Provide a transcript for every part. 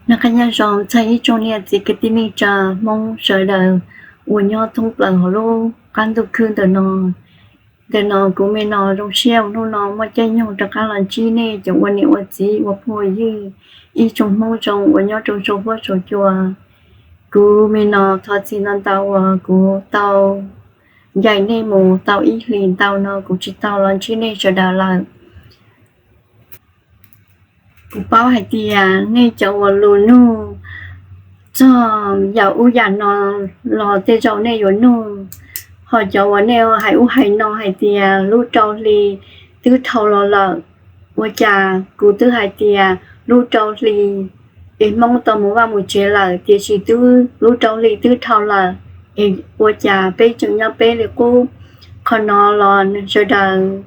Noj qab nyob zoo txog ib tsoom niam txiv kwv tij neej tsa Hmoob sawv daws uas nyob thoob plaws hauv lub qab ntuj khwb ntawm no. Ntawm no kuv me no zoo siab hnub no muaj caij nyoog rov qab los ntsib nej cov ua niam ua txiv ua phooj ua ywg, ib tsoom Hmoob zoo uas nyob rau saum huab saum cua. Kuv me no thov txim ntau ntau uas kuv tau ncaim nej mus tau ib hlis ntau no kuv tsis tau los ntsib nej sawv daws lawm. Kuv paub hais tias nej cov uas lus nug txog yam ub yam no los tej zaum nej yuav nug, ho cov uas nej hais ub hais no hais tias lub rau hli twb dhau los lawm, ua cas kuv twb hais tias lub rau hli es Hmoob tau mus vaj mus tsev lawm tiam sis twb lub rau hli twb dhau lawm es ua cas peb tseem nyob peb li qub. Qhov no los sawv daws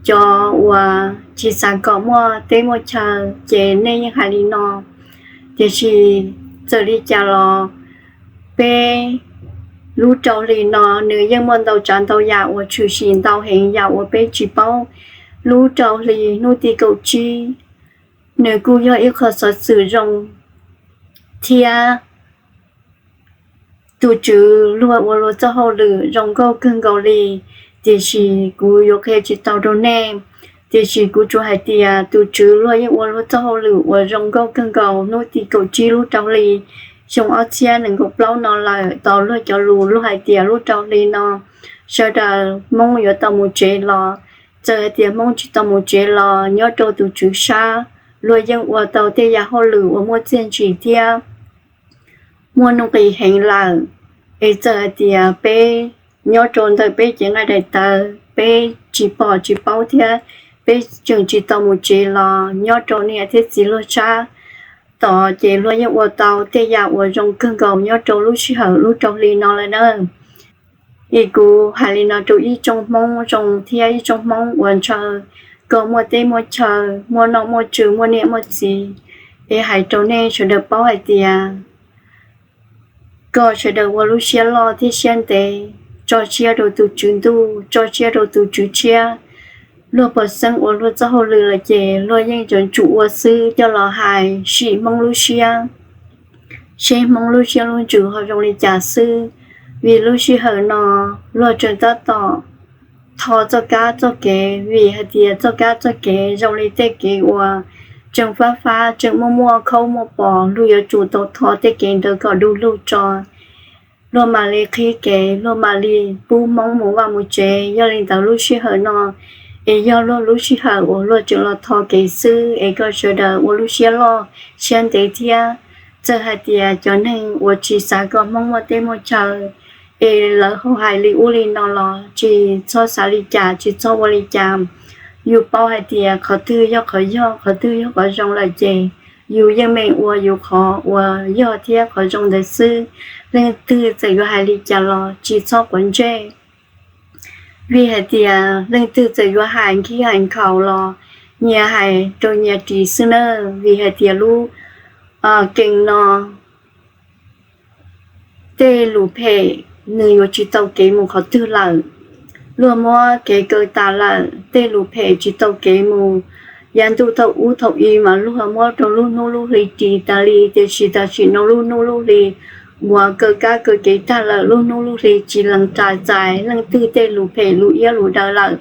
cov uas tsis xav kom muaj teb muaj chaw ces nej yeej hais li no, tiam sis txawm li cas los peb lub rau hli no nws yeej muaj ntau tsav ntau yam uas tshwm sim ntau heev yam uas peb tsis paub. Lub rau hli hnub tim kaum tsib nws kuj yog ib qho xov xwm zoo thiab tus Tswv luag ua luag txoj hauj lwm zoo nkauj kawg nkaus li, tiam sis kuv yuav qhia tsis tau rau nej. Tiam sis kuv tsuas hais tias tus Tswv luag yeej ua luag txoj hauj lwm uas zoo nkauj kawg nkaus hnub tim kaum tsib lub rau hli xyoo ob txhiab nees nkaum plaub no lawm. Tos luag cov lus luag hais tias lub rau hli no sawv daws Hmoob yuav tau mus tsev los, txawm hais tias Hmoob tsis tau mus tsev los nyob rau tus Tswv sab luag yeej ua tau tej yam hauj lwm uas muaj txiaj ntsig thiab muaj nuj nqis heev lawm. Es txawm hais tias peb nyob rau ntawm peb cev nqaij daim tawv peb tsis pom tsis paub thiab peb tseem tsis tau mus tsev los nyob rau niam thiab txiv luag sab tod ces luag yeej ua tau tej yam uas zoo kawg nkaus nyob rau lub sij hawm lub rau hli no lawm na. Es kuv hais li no rau ib tsoom Hmoob zoo thiab ib tsoom Hmoob uas ntshaw kom muaj teb muaj chaw, muaj noj muaj tswv, muaj niam muaj txiv. Es hais rau nej sawv daws paub hais tias kom sawv daws ua lub siab loj thiab siab ntev, tso siab rau tus Tswv ntuj, tso siab rau tus Tswv tshiab. Luag pom xeeb ua luag txoj hauj lwm lawm ces luag yeej tseem tsum ua xwb coj los hais sim Hmoob lub siab, seb Hmoob lub siab lub ntsws ho zoo li cas xwb. Vim lub sij hawm no luag tseem tab tom tho txoj kab txoj kev, vim hais tias txoj kab txoj kev zoo li tej kev uas tseem fab fab tseem muaj muaj khaub muaj pos, luag yuav tsum tau tho tej kev ntawd kom du lug tso, luag mam li qhib kev, luag mam li pub Hmoob mus vaj mus tsev. Yog li ntawd lub sij hawm no es yog luag lub sij hawm uas luag tseem los tho kev xwb, es kom sawv daws ua lub siab loj siab ntev thiab. Txawm hais tias cov neeg uas tsis xav kom Hmoob muaj teb muaj chaw es lawv ho hais li ub li no los tsis txhob xav li cas, tsis txhob ua li cas. Yus paub hais tias qhov twg yog qhov yog, qhov twg yog qhov zoo lawm ces yus yeej meem ua yus qhov uas yog thiab qhov zoo ntawd xwb. Leej twg txawm yuav hais li cas los tsis txhob quav ntsej, vim hais tias leej twg txawm yuav hais nkig hais nkhaus los nyias hais rau nyias ris xwb na. Vim hais tias lub kees no tej lus phem nws yuav tsis tau kev mus qhov twg lawm. Luag muab kev kaw tas lawm, tej lus phem tsis tau kev mus. Yav ntuj thaum ub thaum i mas luag muab rau lub hnub lub hli ris tas li, tiam sis tam sim no lub hnub lub hli uas kaw kab kaw kev tag lawm, lub hnub lub hli tsis lees txais leej twg tej lus phem lus iab lus daw lawm.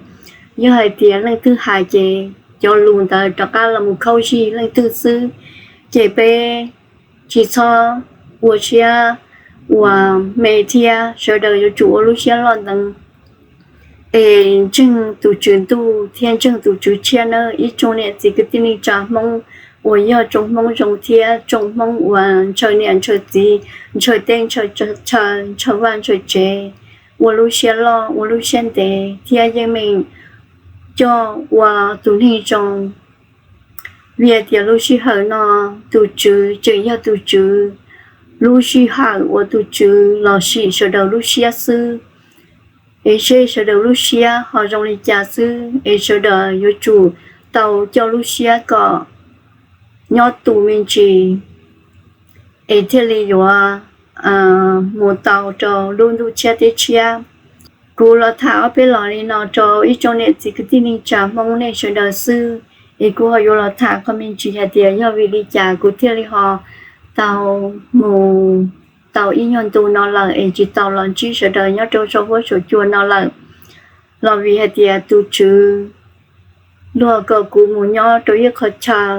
Yog hais tias leej twg hais ces cov lus ntawd rov qab los mus khaub zig leej twg xwb. Ces peb tsis txhob ua siab ua me thiab, sawv daws yuav tsum ua lub siab loj ntev es ntseeg tus Tswv ntuj thiab ntseeg tus Tswv tshiab nawb ib tsoom niam txiv kwv tij neej tsa Hmoob uas yog tsoom Hmoob zoo thiab tsoom Hmoob uas ntshaw niam ntshaw txiv, ntshaw teb ntshaw chaw, ntshaw vaj ntshaw tsev. Ua lub siab loj ua lub siab ntev thiab yeej meem coj ua tus neeg zoo. Vim tias lub sij hawm no tus Tswv tseem yog tus Tswv lub sij hawm uas tus Tswv los sim sawv daws lub siab xwb, es seb sawv daws lub siab ho zoo li cas xwb, es sawv daws yuav tsum tau coj lub siab kom nyob tus me ntsis, es thiaj li yuav mus tau rau lub ntuj tshiab teb tshiab. Kuv los tham ob peb los li no rau ib tsoom niam txiv kwv tij neej tsa Hmoob nej sawv daws xwb, es kuv ho yuav los tham qhov me ntsis hais tias yog vim li cas kuv thiaj li ho tau mus tau ib nyuag ntu no lawm es tsis tau los ntsib sawv daws nyob rau saum huab saum cua no lawm, los vim hais tias tus Tswv luag kom kuv mus nyob rau ib qho chaw,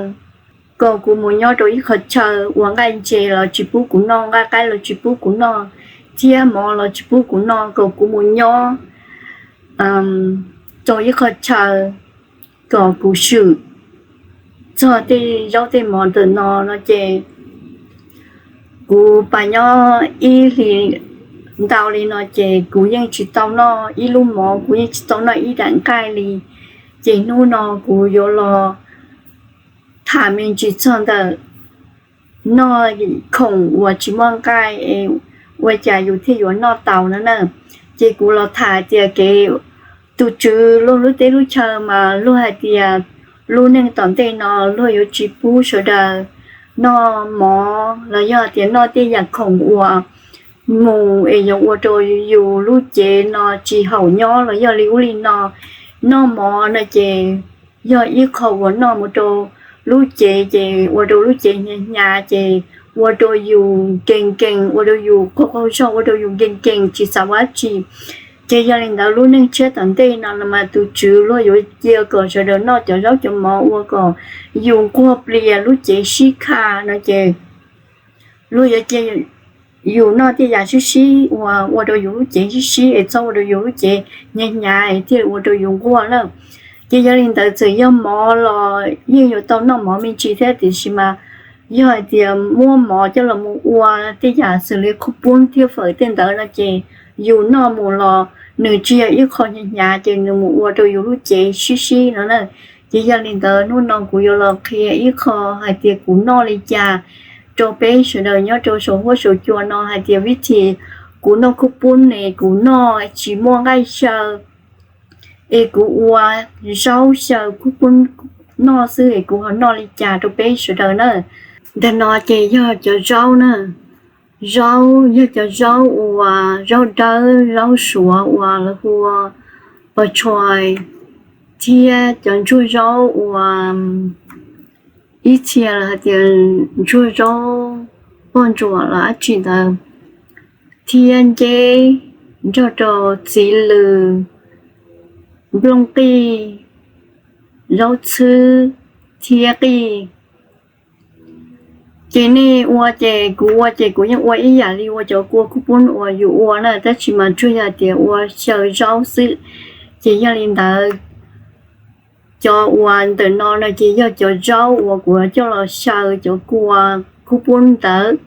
kom kuv mus nyob rau ib qho chaw uas nqaij ntse los tsis pub kuv noj, nqaij qaib los tsis pub kuv noj, thiab mov los tsis pub kuv noj, kom kuv mus nyob rau ib qho chaw kom kuv swm txog tej zaub tej mov ntawm no no ces kuv pab nyob ib hlis ntau li no ces kuv yeej tsis tau noj ib lub mov, kuv yeej tsis tau noj ib daim nqaij li. Ces hnub no kuv yuav los tham me ntsis txog ntawm noj khoom uas tsis muaj nqaij es ua cas yus thiaj yuav noj tau no na. Ces kuv los tham tias kev tus Tswv luag lub teb lub chaw mas luag hais tias lub neej tom ntej no luag yuav tsis pub sawv daws noj mov los yog tias noj tej yam khoom uas mus es yuav ua rau yus lub cev no tsis haum nyob los yog li ub li no. Noj mov no ces yog ib qho uas noj mus rau lub cev ces ua rau lub cev hnyav hnyav ces ua rau yus nkees nkees, ua rau yus qaug qaug zog, ua rau yus nkees nkees tsis xav ua dab tsi. Ces yog li ntawd lub neej tshiab tom ntej no no mas tus Tswv luag yuav cia kom sawv daws noj cov zaub cov mov ua kom yus nquag plias lub cev sib kha no ces luag yuav cia yus noj tej yam sib sib uas ua rau yus lub cev sib sib es txhob ua rau yus lub cev hnyav hnyav es thiaj ua rau yus nquag lawm. Ces yog li ntawd txawm yog mov los yeej yuav tau noj mov me ntsis thiab tiam sis mas yog hais tias muab mov coj los mus ua tej yam xws li qhob pub thiab fawm tej ntawd no ces yus noj mus los nws tsis yog ib qho hnyav hnyav ces nws mus ua rau yus lub cev sib sib no na. Ces yog li ntawd hnub no kuv yuav los qhia ib qho hais tias kuv noj li cas rau peb sawv daws nyob rau saum huab saum cua no hais tias vib thim kuv noj khub pub ne kuv noj tsis muaj nqaij xyaw es kuv ua zaub xyaw khub pub noj xwb es kuv ho noj li cas rau peb sawv daws na. Ntawm no ces yog cov zaub na, zaub yog cov zaub uas zaub dawb zaub suav uas lawv hu ua pos tshoi thiab cov ntsuag zaub uas ib txhia lawv hais tias ntsuag zaub poj ntsuam los dab tsi ntawd thiab nceb nrog rau txiv lws, nplooj qij, zaub txhwb thiab qij. Ces nej ua ces kuv ua ces kuv yeej ua ib yam li ua cov kua khub pub uas yus ua na tab sis mas tsuas yog tias ua xyaw zaub xwb. Ces yog li ntawd cov uas ntawm no no ces yog cov zaub uas kuv coj los xyaw cov kua khub pub ntawd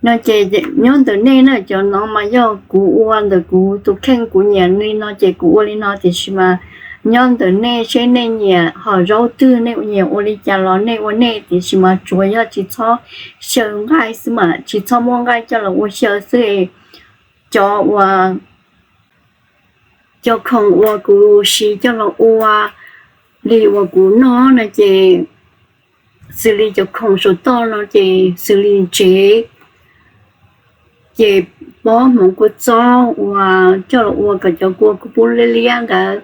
no ces nyob ntawm nej na cov no mas yog kuv ua ntawm kuv tus kheej kuv nyiam li no ces kuv ua li no tiam sis mas nyob ntawm nej seb nej nyiam hom zaub twg nej nyiam ua li cas los nej ua nej tiam sis mas tsuas yog tsis txhob xyaw nqaij xwb mas tsis txhob muab nqaij coj los ua xyaw xwb. Cov uas cov khoom uas kuv siv coj los ua li uas kuv noj no ces xws li cov khoom saum toj no ces xws li ntsev ces pob hmoov kua txob uas coj los ua kom cov kua khub pub liab liab ntawd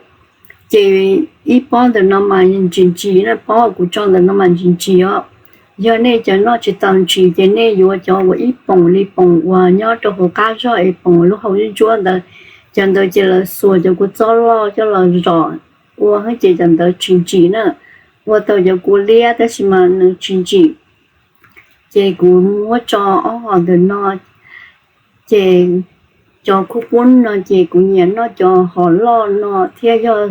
ces ib pob ntawm no mas ntsim ntsim na, pob kuv tso ntawm no mas ntsim ntsim os. Yog nej cov noj tsis tau ntsim ces nej yuav cov uas ib poom li poom uas nyob rau hauv qab zog es poom lub hau ntsuab ntsuab ntawd, cov ntawd ces lawv xuas cov kua txob loj coj los zom ua ces cov ntawd tsis ntsim na. Ua tau cov kua liab tab sis mas nws tsis ntsim. Ces kuv muab tso ob hom ntawm no ces cov khub pub no ces kuv nyiam noj cov hom loj no thiab yog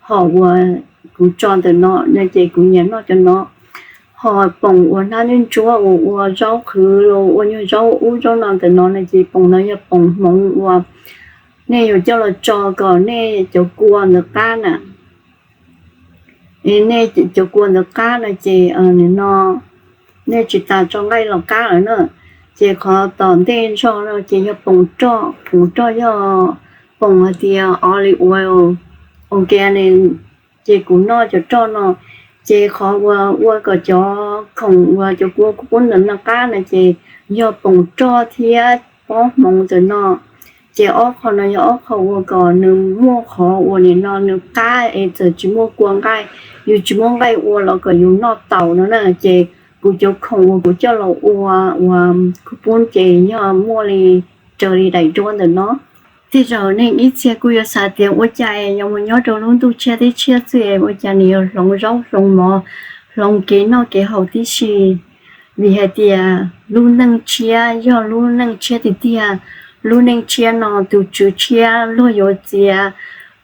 hom uas kuv tso ntawm no no ces kuv nyiam noj cov no. Hom poom uas hnab ntsuab ntsuab uas ua zaub qhwv los ua nyuag zaub ub zaub no ntawm no no ces poom no yog poom hmoov uas nej yuav coj los tso kom nej cov kua ntawd qab na. Nej cov kua ntawd qab no ces nim no nej tsis tas tso nqaij los qab lawm na. Ces qhov tom ntej zog no ces yog poom roj, poom roj yog poom hais tias olive oil, organic. Ces kuv noj cov roj no, ces qhov uas ua kom cov khoom uas cov kua kuv pub ntawm no qab no ces yog poom roj thiab pob hmoov ntawm no. Ces ob qho no yog ob qho ua kom nws muaj qhov uas nim no nws qab es txawm tsis muaj kua nqaij, yus tsis muaj nqaij ua los kom yus noj tau no na. Ces kuv cov khoom uas kuv coj los ua, uas kuv pub ces yog muaj li raws li daim duab ntawm no. Tej zaum nej ib txhia kuj yuav xav tias ua cas yuav mus nyob rau lub ntuj tshiab teb tshiab xwb ua cas nws yuav hloov zaub hloov mov, hloov kev noj kev haus tib si. Vim hais tias lub neej tshiab yog lub neej tshiab tiag tiag. Lub neej tshiab no tus tswv tshiab luag yuav txiav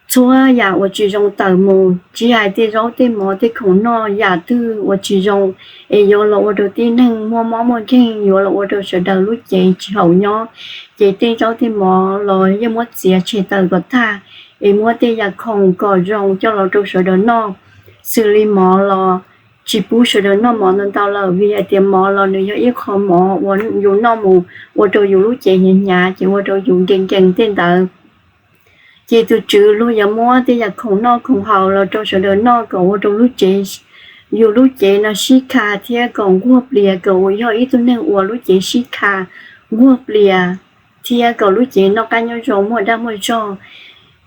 txhua yam uas tsis zoo tawm mus, tsis hais tej zaub tej mov tej khoom noj yam twg uas tsis zoo es yuav los ua rau tib neeg muaj mob muaj nkeeg, yuav los ua rau sawv daws lub cev tsis haum nyob. Ces tej zaub tej mov los yeej muab txiav tseg tawm kom tag, es muab tej yam khoom kom zoo coj los rau sawv daws noj. Xws li mov los tsis pub sawv daws noj mov ntau ntau lawm, vim hais tias mov los nws yog ib qho mov uas yus noj mus ua rau yus lub cev hnyav hnyav ces ua rau yus nkees nkees tej ntawd. Ces tus tswv luag yuav muab tej yam khoom noj khoom haus los rau sawv daws noj kom ua rau lub cev, yus lub cev no sib kha thiab kom nquag plias, kom uas yog ib tug neeg uas lub cev sib kha, nquag plias, thiab kom lub cev noj qab nyob zoo muaj dag muaj zog.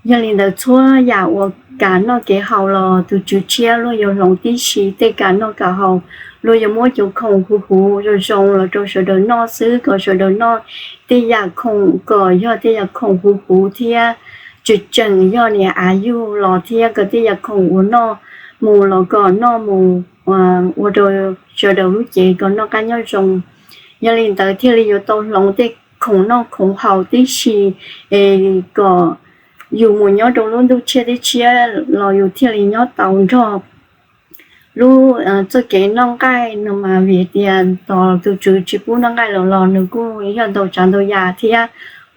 Yog li ntawd txhua yam uas kev noj kev haus los tus tswv tshiab luag yuav hloov tib si, tej kev noj kev haus luag yuav muab cov khoom huv huv zoo zoo los rau sawv daws noj xwb, kom sawv daws noj tej yam khoom kom yog tej yam khoom huv huv thiab tseem tseem yog niam av yug los thiab kom tej yam khoom uas noj mus los kom noj mus ua rau sawv daws lub cev kom noj qab nyob zoo. Yog li ntawd thiaj li yuav tau hloov tej khoom noj khoom haus tib si es kom yus mus nyob rau lub ntuj tshiab teb tshiab los yus thiaj li nyob tau nrog lub txoj kev noj nqaij no mas vim tias tos tus tswv tsis pub noj nqaij lawm los nws kuj yog ntau tsav ntau yam thiab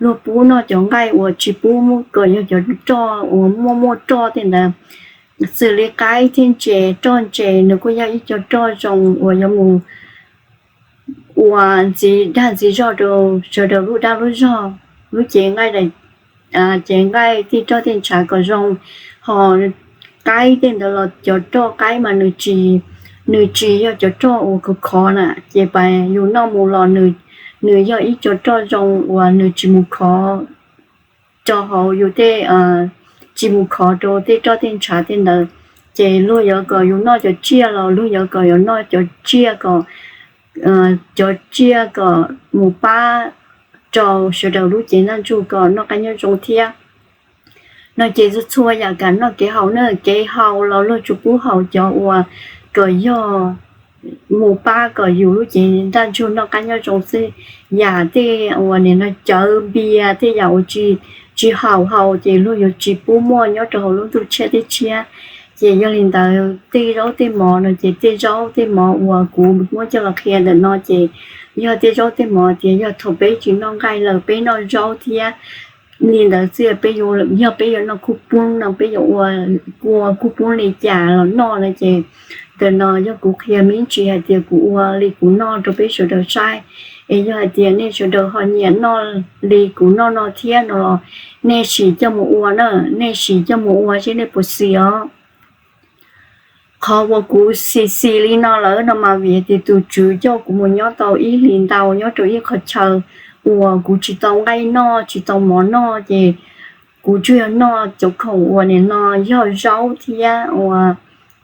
luag pub noj cov nqaij uas tsis pub muab kom yog cov roj uas muaj muaj roj tej ntawd, xws li qaib thiab ntses, roj ntses nws kuj yog ib co roj zoo uas yuav mus ua ntxiv dag ntxiv zog rau sawv daws lub dag lub zog, lub cev nqaij, cev nqaij tej roj tej ntshav kom zoo. Ho qaib tej ntawd los cov roj qaib mas nws tsis, nws tsis yog cov roj uas khov khov na, ces pas yus noj mus los nws yog ib co roj zoo uas nws tsis mus khov rau hauv yus tej, tsis mus khov rau tej roj tej ntshav tej ntawd. Ces luag yuav kom yus noj cov tsiaj los luag yuav kom yus noj cov tsiaj kom, cov tsiaj kom mus pab rau sawv daws lub cev ntaj ntsug kom noj qab nyob zoo thiab. No ces txhua yam kev noj kev haus na, kev haus los luag tsuas pub haus cov uas kom yog mus pab kom yus lub cev ntaj ntsug noj qab nyob zoo xwb. Yam tej uas nim no cawv npias tej yam uas tsis haum haus ces luag yuav tsis pub muaj nyob rau hauv lub ntuj tshiab teb tshiab. Ces yog li ntawd tej zaub tej mov no ces tej zaub tej mov uas kuv muab coj los qhia ntawm no ces yog tej zaub tej mov tias yog thaum peb tsis noj nqaij lawm peb noj zaub thiab li ntawd xwb, peb, yog peb yuav noj kub poob no peb yuav ua kua kub poob li cas los noj no ces ntawm no yog kuv qhia me ntsis hais tias kuv ua li kuv noj rau peb sawv daws saib. Es yog hais tias nej sawv daws ho nyiam noj li kuv noj no thiab no los nej sim coj mus ua na, nej sim coj mus ua seb nej puas xis os. Qhov uas kuv xis xis li no lawm no mas vim tias tus tswv coj kuv mus nyob tau ib hlis ntau nyob rau ib qhov chaw uas kuv tsis tau nqaij noj tsis tau mov noj ces kuv tsuas yog noj cov khoom uas nim no yog zaub thiab uas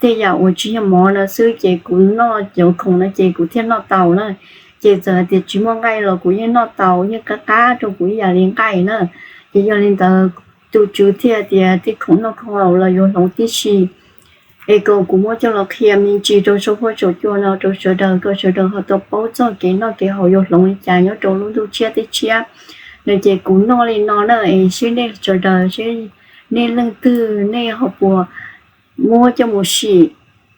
tej yam uas tsis yog mov no xwb ces kuv noj cov khoom no ces kuv thiaj noj tau na. Ces txawm hais tias tsis muaj nqaij los kuv yeej noj tau, yeej qab qab rau kuv ib yam li nqaij na. Ces yog li ntawd tus tswv thiaj tias tej khoom noj khoom haus los yuav hloov tib si. Es kom kuv muab coj los qhia me ntsis rau saum huab saum cua no rau sawv daws kom sawv daws ho tau paub txog kev noj kev haus yuav hloov li cas nyob rau lub ntuj tshiab teb tshiab no. Ces kuv noj li no na es seb nej sawv daws seb nej leej twg nej ho puas muab coj mus sim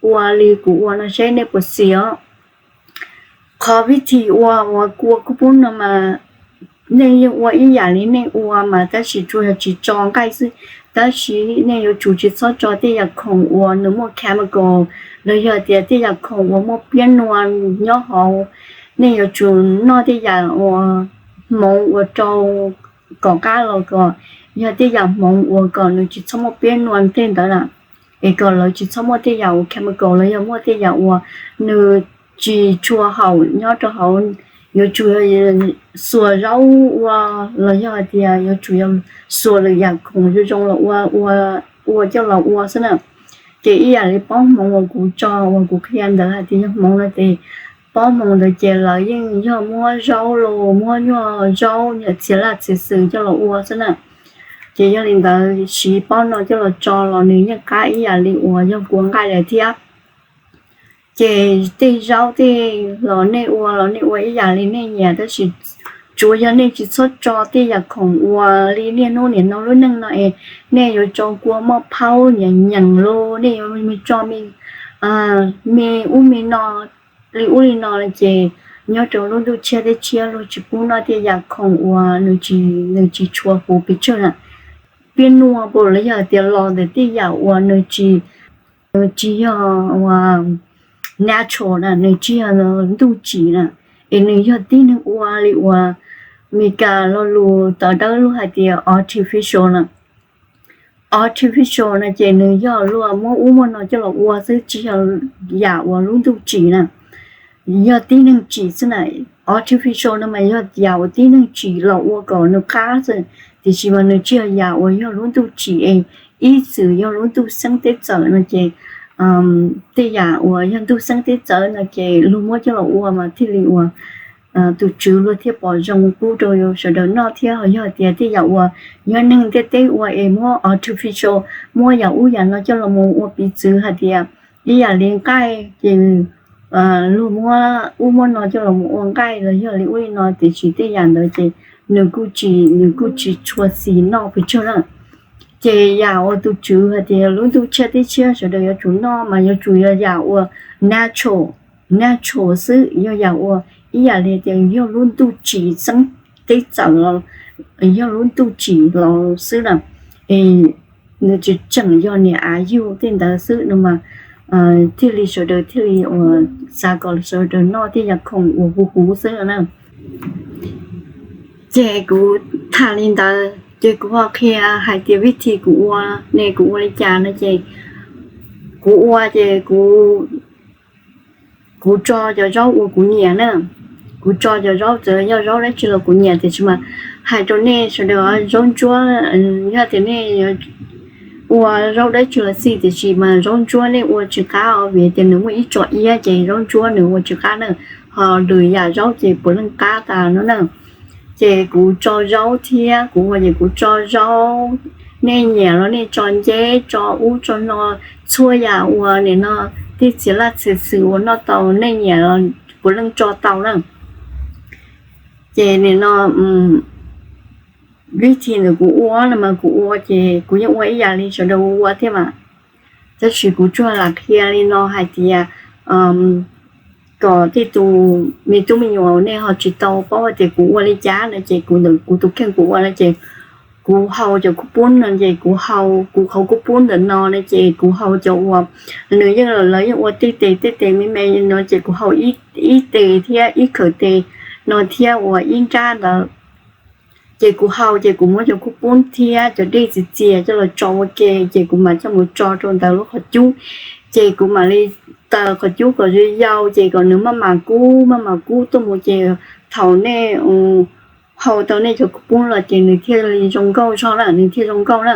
ua li kuv ua no seb nej puas xis os. Qhov vib thim ua uas kua kub poob no mas nej yeej ua ib yam li nej ua mas tab sis tsuas yog tsis tso nqaij xwb. Tab sis nej yuav tsum tsis txhob tso tej yam khoom uas nws muaj chemical los yog tias tej yam khoom uas muaj piab nua nyob hauv nej yuav tsum noj tej yam uas hmoov uas rau kom qab los kom yog tej yam hmoov uas kom nws tsis txhob muaj piab nua tej ntawd na, es kom lawv tsis txhob muaj tej yam uas chemical los yog muaj tej yam uas nws tsis tshua haum nyob rau hauv. Yuav tsum xuas zaub ua los yog hais tias yuav tsum yog xuas lwm yam khoom zoo zoo los ua, ua coj los ua xwb na. Ces ib yam li pob hmoov uas kuv tso uas kuv qhia ntawd hais tias yog hmoov no ces pob hmoov ntawd ces lawv yeej yog muab zaub los muab nyuag zaub nyuam txiv laj txiv xwm coj los ua xwb na. Ces yog li ntawd siv pob no coj los tso los nws yeej qab ib yam li uas yog kua nqaij lawm thiab. Ces tej zaub tej los nej ua los nej ua ib yam li nej nyiam tab sis tsuas yog nej tsis txhob tso tej yam khoom uas li niaj hnub niam no lub neej no es nej yuav tso kua moj phaub nyeem nyeem los nej yuav me tso me, me ub me no li ub li no ces nyob rau lub ntuj tshiab teb tshiab luag tsis pub noj tej yam khoom uas nws tsis tshua huv pes tsawg na. Piab nua puas los yog tias los ntawm tej yam uas nws tsis, nws tsis yog uas natural na, nws tsis yog ntuj tsim na, es nws yog tib neeg ua li uas Meskas lo lus tawv dawb luag hais tias artificial na. Artificial no ces nws yog luag muab ub muab no coj los ua xwb, tsis yog yam uas lub ntuj tsim na. Yog tib neeg tsim xwb na. Artificial no mas yog yam uas tib neeg tsim los ua kom nws qab xwb, tiam sis mas nws tsis yog yam uas yog lub ntuj tsim es ib txwm yog lub ntuj xeeb teb txawm no ces tej yam uas yog ntuj xeeb teb txawm no ces luag muab coj los ua mas thiaj li uas tus tswv luag thiaj pom zoo pub rau sawv daws noj thiab. Ho yog tias tej yam uas yog neeg ntiaj teb ua es muab artificial, muab yam ub yam no coj los mus ua piv txwv hais tias ib yam li nqaij ces luag muab ub muab no coj los mus ua nqaij los yog li ub li no, tiam sis tej yam ntawd ces nws kuj tsis, nws kuj tsis tshua xis noj pes tsawg na. Ces yam uas tus tswv hais tias lub ntuj tshiab teb tshiab sawv daws yuav tsum noj mas yuav tsum yog yam uas natural, natural xwb, yog yam uas ib yam li tias yog lub ntuj tsim xeeb teb txawm los, yog lub ntuj tsim los xwb na. Es nws tseem tseem yog niam av yug tej ntawd xwb no mas thiaj li sawv daws thiaj li uas xav kom sawv daws noj tej yam khoom uas huv huv xwb no na. Ces kuv tham li ntawd ces kuv ho qhia hais tias vib thi kuv ua ne, kuv ua li cas no ces kuv ua ces kuv, kuv tso cov zaub uas kuv nyiam na. Kuv tso cov zaub txawm yog zaub dab tsi los kuv nyiam, tiam sis mas hais rau nej sawv daws, zaub ntsuab, yog tias nej ua zaub dab tsi los xij, tiam sis mas zaub ntsuab nej ua tsis qab os, vim tias nws muaj ib tsob iab ces zaub ntsuab nws ua tsis qab na. Ho lwm yam zaub ces puav leej qab tas no na. Ces kuv tso zaub thiab, kuv ua ces kuv tso zaub, nej nyiam los nej tso nceb, tso ub tso no, txhua yam uas nim no tej txiv laj txiv xwm uas noj tau nej nyiam los puav leej tso tau na. Ces nim no vib thi ntawm kuv ua no mas kuv ua ces kuv yeej ua ib yam li sawv daws ua thiab mas. Tab sis kuv tsuas lam qhia li no hais tias kom tej tus me tub me nyuam nej ho tsis tau paub hais tias kuv ua li cas no ces kuv ntawm kuv tus kheej kuv ua no ces kuv hau cov kub pub no ces kuv hau, kuv qhov kub pub ntawm no no ces kuv hau cov uas nws yeej, lawv yeej ua tej tes tej tes me me no ces kuv hau ib tes thiab ib khawm tes no thiab ua ib nrab ntawd. Ces kuv hau ces kuv muab cov kub pub thiab cov dej txias txias coj los tso ua ke ces kuv mam coj mus tso rau ntawm lub qhov cub. Ces kuv mam li taws qhov cub kom zoo yau ces kom nws maj mam kub maj mam kub tuaj mus ces thaum nej hau tau nej cov kub pub los ces nws thiaj li zoo nkauj zog na, nws thiaj zoo nkauj na.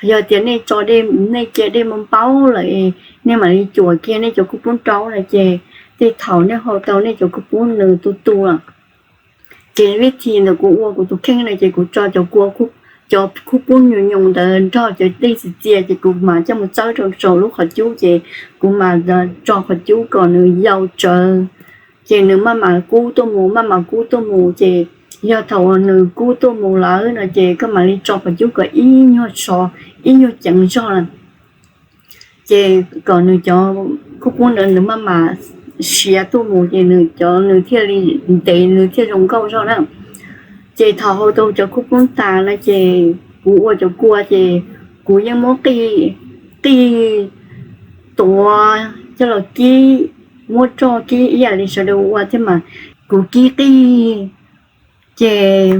Yog tias nej tso dej, nej cia dej npau npau lawm, nej mam li cuam kiag nej cov kub pub rau no ces tej thaum nej hau tau nej cov kub pub nws tu tu lawm. Ces vib thi ntawm kuv ua kuv tus kheej no ces kuv tso cov kua, cov kub pub nyoos nyoos ntawd nrog cov dej txias txias ces kuv mam coj mus txawb rau saum lub qhov cub ces kuv mam tso qhov cub kom nws yau tsawv. Ces nws maj mam kub tuaj mus, maj mam kub tuaj mus ces yog thaum uas nws kub tuaj mus lawm no ces koj mam li tso qhov cub kom ib nyuag so, ib nyuag ceev zog na. Ces kom nws cov kub pub ntawd nws maj mam siav tuaj mus ces nws cov, nws thiaj li ntev, nws thiaj zoo nkauj zog na. Ces thaum hau tau cov kub pub tas no ces kuv ua cov kua ces kuv yeej muab qij, qij tuav coj los kib, muab roj kib ib yam li sawv daws ua thiab mas. kuv kib qij, ces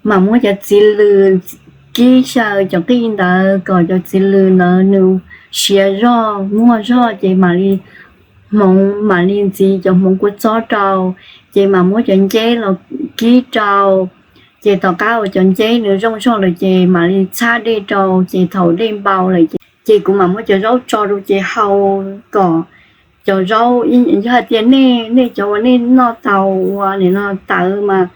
mam muab cov txiv lws kib xyaw cov qij ntawd kom cov txiv lws ntawd nws siav zog muag zog ces mam li hmoov mam li ntxiv cov hmoov kua txob rau, ces mam muab cov nceb los kib rau. Ces tom qab uas cov nceb nws zoo zog lawm ces mam li txhab dej rau, ces thaum dej npau lawm ces kuv mam muab cov zaub tso rau ces hau kom cov zaub, yog hais tias nej, nej cov uas nej noj tau ua nim no tawv mas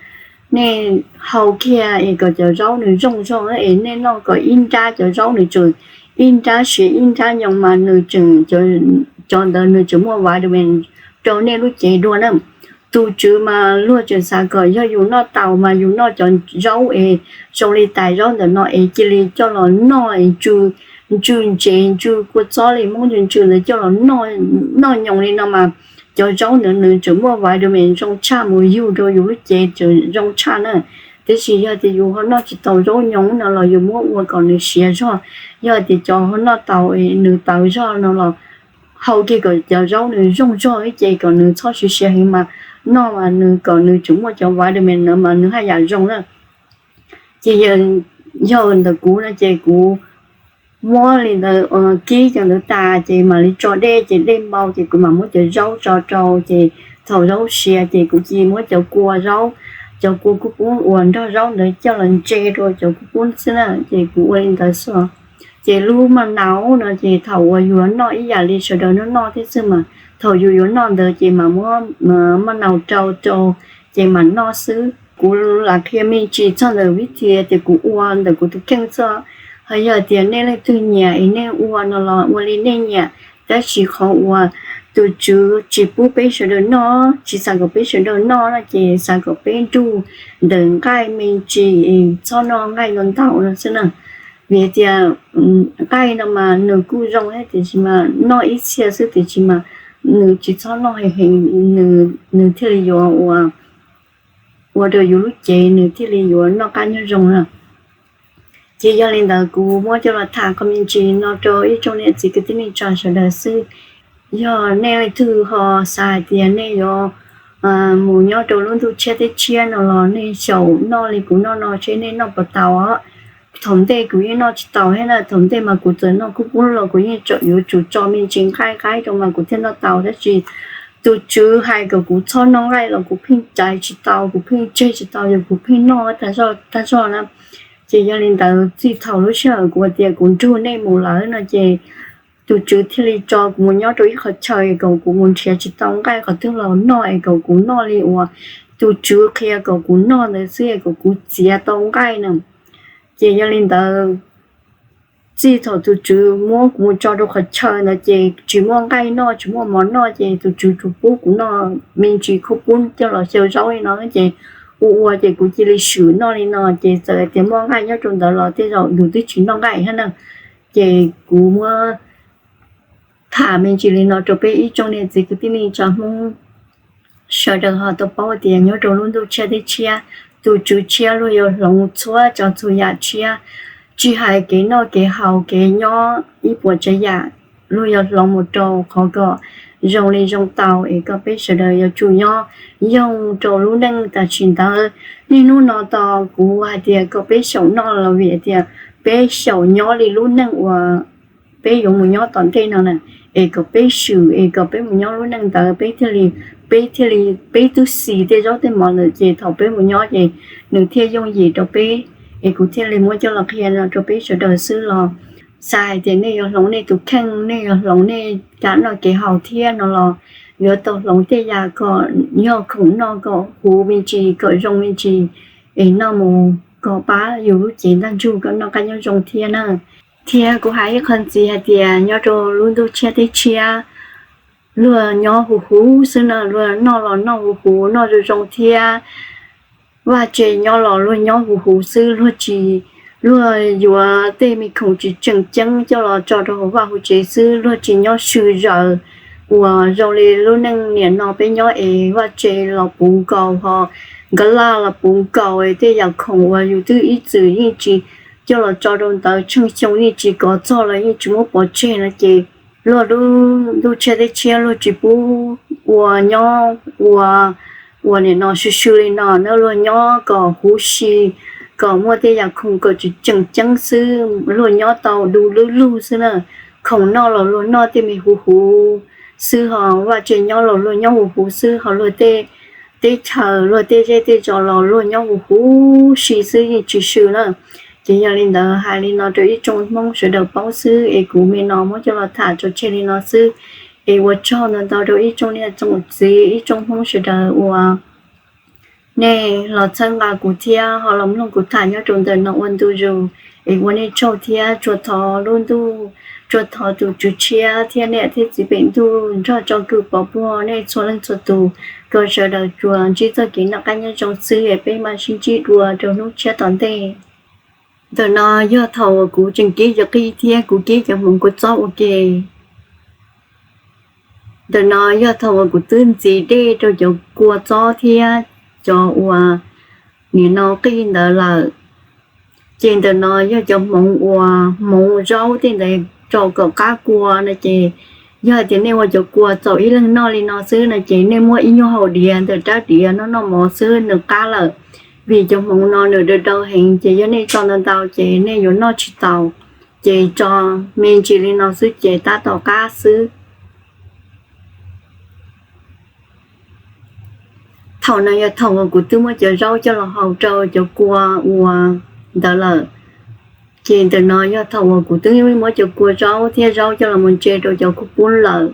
nej hau kiag es kom cov zaub nws zoo zog es nej noj kom ib nrab cov zaub nws tseem ib nrab siav ib nrab nyoos mas nws tseem, cov ntawd nws tseem muaj vitamin rau nej lub cev dua na. Tus tswv mas luag tseem xav kom yog yus noj tau mas yus noj cov zaub es zoo li tais zaub ntawm no es cia li coj los noj es ntsw, ntsw ntsev ntsw kua txob li Hmoob ntsw ntsw ntawd coj los noj nyoos li no mas cov zaub ntawd nws tseem muaj vitamin zoo tshaj mus yug rau yus lub cev tseem zoo tshaj na. Tiam sis yog tias yus ho noj tsis tau zaub nyoos no los yus muab ua kom nws siav zog, yog tias cov ho noj tau nws tawv zog no los hau kiag kom cov zaub nws zoo zog ib ce kom nws txhob siav siav heev mas noj mas nws kom nws tseem muaj cov vitamin no mas nws haj yam zoo na. Ces yog ntawm kuv no ces kuv muab li ntawd kib cov ntawd tas ces mam li tso dej ces dej npau ces kuv mam muab cov zaub tso rau ces thaum zaub siav ces kuv cia li muab cov kua zaub, cov kua kuj pub uas nrog zaub ntawd coj los ntse rau cov kuj pub xwb na ces kuv ua li ntawd xwb. Ces lub maj nau no ces thaum uas yus yuav noj ib yam li sawv daws noj noj thiab xwb mas thaum yus yuav noj ntawd ces mam muab maj nau rau rau ces mam noj xwb. Kuv lam qhia me ntsis txog ntawm vib thi tias kuv ua ntawm kuv tus kheej xwb. Ho yog tias nej leej twg nyiam es nej ua no los ua li nej nyiam, tab sis qhov uas tus tswv tsis pub peb sawv daws noj, tsis xav kom peb sawv daws noj no ces xav kom peb nrug ntawm nqaij me ntsis es txhob noj nqaij ntau ntau no xwb na. Vim tias nqaij no mas nws kuj zoo thiab tiam sis mas noj ib txhia xwb tiam sis mas nws tsis txhob noj heev heev, nws thiaj li yuav ua, ua rau yus lub cev nws thiaj li yuav noj qab nyob zoo na. Ces yog li ntawd kuv muab coj los tham qhov me ntsis no rau ib tsoom niam txiv kwv tij neej tsa sawv daws xwb. Yog nej leej twg ho xav hais tias nej yuav mus nyob rau lub ntuj tshiab teb tshiab no los nej xyaum noj li kuv noj no seb nej noj puas tau os. Thaum ntej kuv yeej noj tsis tau thiab na, thaum ntej mas kuv txawm noj kub pub los kuv yeej yuav tsum tso me ntsis nqaij qaib rau mas kuv thiaj noj tau, tab sis tus tswv hais kom kuv txhob noj nqaij los kuv pheej caiv tsis tau, kuv pheej tseg tsis tau, yog kuv pheej noj tag zog na. Ces yog li ntawd txij thaum lub sij hawm kuv hais tias kuv nrug nej mus lawm no ces tus tswv thiaj li tso kuv mus nyob rau ib qhov chaw es kom kuv mus nrhiav tsis tau nqaij qhov twg los noj es kom kuv noj li uas tus tswv qhia kom kuv noj ntawd xwb es kom kuv txiav tau nqaij na. Ces yog li ntawd txij thaum tus tswv muab kuv mus tso rau qhov chaw ntawd ces tsis muaj nqaij noj tsis muaj mov noj ces tus tswv tsuas pub kuv noj me ntsis kub pub coj los xyaw zaub li no ces ua ua ces kuv cia li swm noj li no ces txawm tias muaj nqaij nyob rau ntawd los tej zaum yus twb tsis noj nqaij thiab na. Ces kuv muab tham me ntsis li no rau peb ib tsoom niam txiv kwv tij neej tsa Hmoob sawv daws ho tau paub tias nyob rau lub ntuj tshiab teb tshiab, tus tswv tshiab luag yuav hloov txhua tsav txhua yam tshiab, tsis hais kev noj kev haus kev nyob ib puas tsav yam luag yuav hloov mus rau qhov kom zoo li zoo tau es kom peb sawv daws yuav tsum nyob zoo rau lub neej tam sim ntawd. Niaj hnub no tos kuv hais tias kom peb xyaum noj los vim tias peb xyaum nyob li lub neej uas peb yuav mus nyob tom ntej no na, es kom peb swm es kom peb mus nyob lub neej ntawd peb thiaj li, peb thiaj li, peb twb xis tej zaub tej mov lawm ces thaum peb mus nyob ces nws thiaj yooj yim rau peb. Es kuv thiaj li muab coj los qhia no rau peb sawv daws xwb los xav hais tias nej yuav hloov nej tus kheej, nej yuav hloov nej kev noj kev haus thiab no los yuav tau hloov tej yam kom yog khoom noj kom huv me ntsis kom zoo me ntsis es noj mus kom pab yus lub cev ntaj ntsug kom noj qab nyob zoo thiab na. Thiab kuv hais ib qho ntxiv hais tias nyob rau lub ntuj tshiab teb tshiab luag nyob huv huv xwb na, luag noj los noj huv huv noj zoo zoo thiab vaj tse nyob los luag nyob huv huv xwb, luag tsis, luag yuav tej me khoom tsis tseem ceeb coj los tso rau hauv vaj hauv tsev xwb, luag tsis nyob swm zaws uas zoo li lub neej niam no peb nyob es vaj tse los puv nkaus ho nkaj laj los puv nkaus es tej yam khoom uas yus twb ib txwm yeej tsis coj los tso rau ntawd, tsheej xyoo yeej tsis kov txog los yeej tsis muab pov tseg no ces luag lub ntuj tshiab teb tshiab luag tsis pub ua nyob ua uas nim no swm swm li no na, luag nyob kom huv si, kom muaj tej yam khoom kom tseem ceeb xwb, luag nyob tau du lug lug xwb na. Khoom noj los luag noj tej me huv huv xwb, ho vaj tse nyob los luag nyob huv huv xwb, ho luag tej teb chaws luag tej zej tej zos los luag nyob huv huv si xwb yeej tsis swm na. Ces yog li ntawd hais li no rau ib tsoom Hmoob sawv daws paub xwb es kuv me no muab coj los tham tso tseg li no xwb. Es ua tsaug ntau ntau rau ib tsoom niam tsoom txiv ib tsoom Hmoob sawv daws uas nej los txhawb nqa kuv thiab ho los mloog kuv tham nyob rau ntawm no ua ntu zus. Es ua nej tsaug thiab tsuas thov lub ntuj, tsuas thov tus Tswv tshiab thiab niam thiab txiv pem ntuj nrog tso kwm pov puag nej txhua leej txhua tus, kom sawv daws tsuas ntsib txoj kev noj qab nyob zoo xwb es peb mam sib ntsib dua rau hnub tshiab tom ntej. Ntawm no yog thaum uas kuv tseem kib cov qij thiab kuv kib cov hmoov kua txob ua ke. Ntawm no yog thaum uas kuv twb ntxiv dej rau cov kua txob thiab cov uas nim no qij ntawd lawm. Ces ntawm no yog cov hmoov uas hmoov zaub tej ntawd rau kom qab kua no ces, yog hais tias nej ua cov kua txaus ib leeg noj li no xwb no ces nej muab ib nyuag hau diav ntawm rab diav noj noj mov xwb nws qab lawm. Vim cov hmoov no nws daw daw heev ces yog nej tso ntau ntau ces nej yuav noj tsis taus. Ces tso me ntsis li no xwb ces tab tom qab xwb. Thaum no yog thaum uas kuv twb muab cov zaub coj los hau rau cov kua uas ntawd lawm. Ces ntawm no yog thaum uas kuv twb muab cov kua zaub thiab zaub coj los mus ntse rau cov kub pub lawm.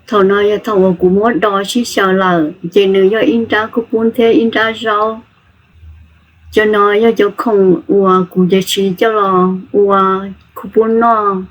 Thaum no yog thaum uas kuv muab do sib xyaw lawm ces nws yog ib nrab kub pub thiab ib nrab zaub. Cov no yog cov khoom uas kuv cov siv coj los ua kub pub noj.